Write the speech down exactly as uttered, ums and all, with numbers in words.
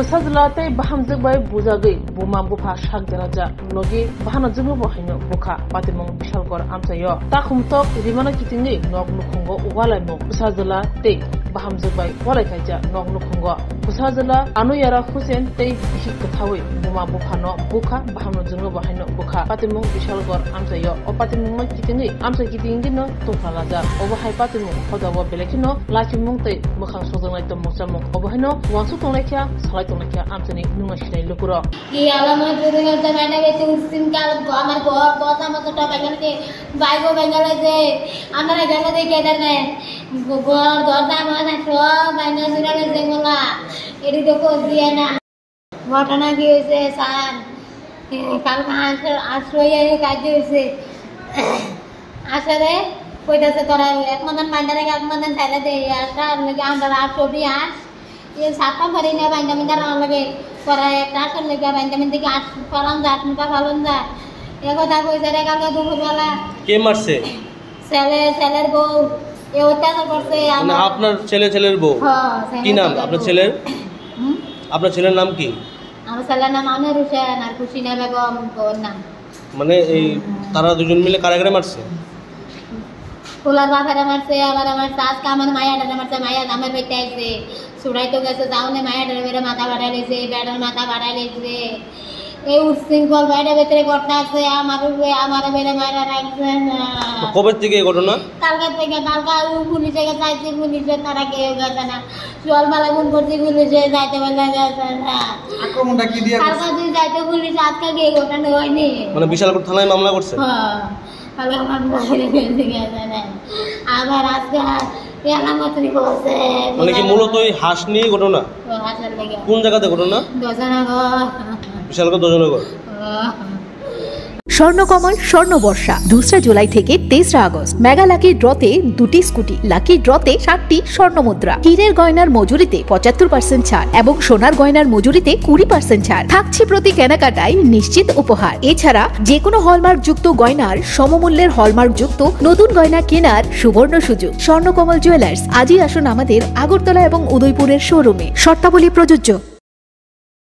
Bwsajwla tei bahamjwk bai bujagwi buma bupha sak derajak, logi bahano jwngwi bo haino bukha. Patimung Bishalgarh amchaio takhumtok rimano kitingwi nok nukhungo ualaimung. Bwsajwla tei bahamjwk bai walai kaijak nok nukhungo. Bwsajwla Anuyara Hussein tei bihik kwthawi buma buphano bukha, bahamno jwngwi bo haino bukha. Patimung Bishalgarh amchaio o patimungno kitingwi amchai kitingwino tongkha lajak. Obo hai patimung hodao belai kheno lachimung tei mwkhang sojoknai tongmung chamung. Obo haino uansuk tonglaikha, salai tonglaikha amchaini nungna sinai lukurok. Ki alama juru ngal ta mane be tu sin kal go amar go go ta ma ta ba ngal te bai go bai ngal je amar ngal de ke dar ne go go do ta ma na so bai ngal juru ngal je mola eri do ko diya na. ঘটনা কি হয়েছে স্যার? এ, কালকে আস-, আশ্রয় এই কাজ হয়েছে। আসলে কইতাছে তোরা এক মতন বাইন্ডারে এক মতন চাইলে দে, একটা লেগে আমরা আর ছবি আস। এ সাতটা ধরে নিয়ে বাইন্ডা মিন্ডা রান লাগে। তোরা একটা আসল লেগে বাইন্ডা মিন্ডা কি আস-, পালন যা, আসমুটা পালন যা। এ কথা কইছে রে কালকে দুপুরবেলা। কে মারছে? ছেলে, ছেলের বউ। এ অত্যাচার করছে মানে আমার। আপনার ছেলে, ছেলের বউ? হ্যাঁ, ছেলে, কি নাম ছেলের আপনার বউ। ছেলের? হুম? আপনার ছেলের নাম কি? আমার ছেলের নাম আনোয়ার হোসেন আর খুশিনা বেগম বউর নাম। মানে এই হুম। তারা দুজন মিলে কারা কারা মারছে? পোলার বাপেরা মারছে, আমারে মারছে, আজকে আমার মায়াটারে মারছে, মায়া আমার বেটা আইছে, ছুটাইতে গেছে, যাওনে মায়াটারে মেরে মাথা ফাটাই লইছে, বেটার মাথা ফাটাই লইছে। এই উচ্ছৃঙ্খল বাইরে ভেতরে করতে আছে, আমার উপরে, আমার বেড়ে মারা রাখছে না। তো কবে থেকে এই ঘটনা? কালকে থেকে, কালকে আমি পুলিশে গেছে, আইছি, পুলিশে তারা কেউ গেছে না। জল মালা গুন করছি, পুলিশে যাইতে বলে গেছে না। আক্রমণটা কি দিয়ে করছে? কালকে তুই যাইতে পুলিশ, আজকে গিয়ে ঘটনা হয়নি। মানে বিশালগড় থানায় মামলা করছে? হ্যাঁ, কালকে আমার বাইরে গেছে, গেছে না। আবার আজকে এলামতি করছে। মানে কি মূলত এই হাঁস নিয়ে ঘটনা? ও, হাঁসের লেগে। কোন জায়গাতে ঘটনা? দশনগর। বিশালগড় দশনগর। ও। স্বর্ণকমল স্বর্ণবর্ষা, দোসরা জুলাই থেকে তেসরা আগস্ট। মেগা লাকি ড্রতে দুটি স্কুটি, লাকি ড্রতে সাতটি স্বর্ণ মুদ্রা, হীরের গয়নার মজুরিতে পঁচাত্তর পার্সেন্ট ছাড় এবং সোনার গয়নার মজুরিতে কুড়ি পার্সেন্ট ছাড় থাকছে। প্রতি কেনাকাটায় নিশ্চিত উপহার। এছাড়া যে কোনো হলমার্কযুক্ত গয়নার সমমূল্যের হলমার্কযুক্ত নতুন গয়না কেনার সুবর্ণ সুযোগ। স্বর্ণকমল জুয়েলার্স, আজই আসুন আমাদের আগরতলা এবং উদয়পুরের শোরুমে। শর্তাবলী প্রযোজ্য।